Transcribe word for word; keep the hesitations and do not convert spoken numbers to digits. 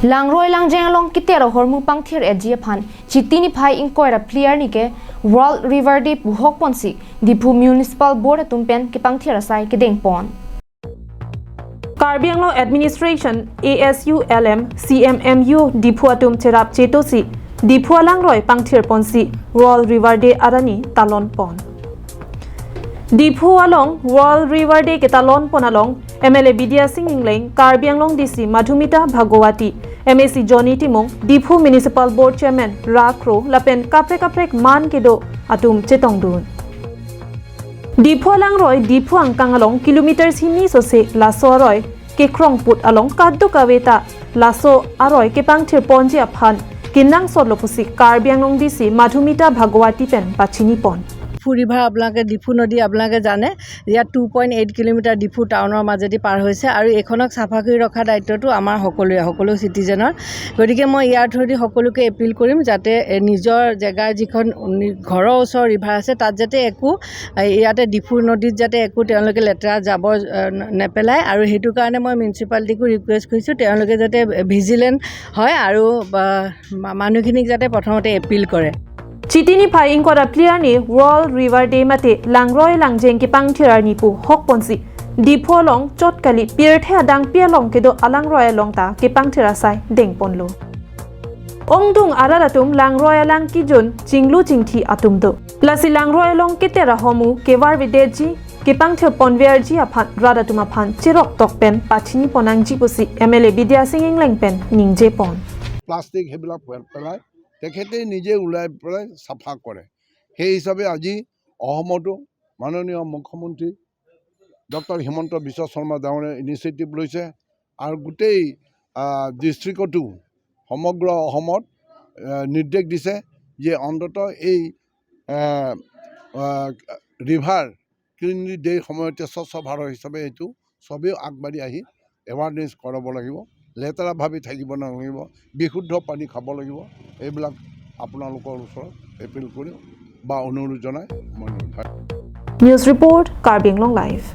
Langroi langjeng along keter ahormu pangthir-etji aphan Chiti niphai ingkoi ra phli arni ke World River Day pu hokponsi Diphu Municipal Board atum pen kepangthir asai kedengpon. Karbi Anglong Administration, A S U L M, C M M U Diphu atum cherap chetosi Diphu alangroi pangthirponsi World River Day arni talonpon. Diphu along World River Day ketalonpon along M L A Bidya Sing Engleng, Karbi Anglong D C Madhumita Bhagawati, M A C Johnny Timung, Diphu Municipal Board Chairman Ra Kro lapen kaprek kaprek man kedo atum chetongdun. Diphu alangroi Diphu angkang along kilometer hini sose laso aroi kekrongput along kadokave ta laso aroi kepangthirponji aphan kenangsotlo pusi Karbi Anglong D C Madhumita Bhagawati pen pachinipon. Diphu river আপোনালোকে, ডিফু নদী আপোনালোকে জানে, ইয়াত two point eight kilometre Diphu টাউনৰ মাজেদি পাৰ হৈছে আৰু এইখনক চাফা কৰি ৰখা দায়িত্বটো আমাৰ সকলোৰে, সকলো চিটিজেনৰ। গতিকে মই ইয়াৰ থ্ৰুদি সকলোকে এপিল কৰিম যাতে এ, নিজৰ জেগাৰ যিখন নি- ঘৰৰ ওচৰৰ ৰিভাৰ আছে, তাত যাতে একো এ, ইয়াতে ডিফু নদীত যাতে একো তেওঁলোকে লেতেৰা জাবৰ এ, ন- নেপেলায় আৰু সেইটো কাৰণে মই মিউনিচিপালিটিকো ৰিকুৱেষ্ট কৰিছোঁ তেওঁলোকে যাতে ভিজিলেণ্ট হয় আৰু বা, মা- মানুহখিনিক যাতে প্ৰথমতে এপিল কৰে। Chiti niphai ingkoi ra phli arni World River Day mate langroi langjeng kepangthir arni pu hokponsi Diphu along chot kali pirthe adangpi along kedo alangroi along ta kepangthir asai dengponlo. Ongdung arat atum langroi alang kejun chinglu chingthi atum do. Lasi langroi along keter ahormu kevarvedetji, kepangthirponverji aphan rat atum aphan cheroktok pen pachinipon nangji pusi M L A Bidya Sing Engleng pen ningjepon. Plastic সেইবিলাক পে- পেলাই, তেখেতে নিজে ওলাই পেলাই চাফা কৰে। সেই হিচাপে আজি অসমতো মাননীয় মুখ্যমন্ত্ৰী ডক্টৰ হিমন্ত বিশ্ব শৰ্মা ডাঙৰীয়া ইনিচিয়েটিভ লৈছে আৰু গোটেই আহ, ডিষ্ট্ৰিক্টতো সমগ্ৰ অসমত আহ, নিৰ্দেশ দিছে যে অন্ততঃ এই আহ, আহ, ৰিভাৰ ক্লিনলি ডেৰ সময়তে স্বচ্ছ ভাৰত হিচাপে এইটো সবেই আগবাঢ়ি আহি এৱাৰনেছ কৰাব লাগিব। লেতেৰা ভাবি থাকিব নালাগিব, বিশুদ্ধ পানী খাব লাগিব। এইবিলাক আপোনালোকৰ ওচৰত এপিল কৰিম বা অনুৰোধ জনাই মই নিৰ্ধাৰণ News report, Karbi Anglong Live.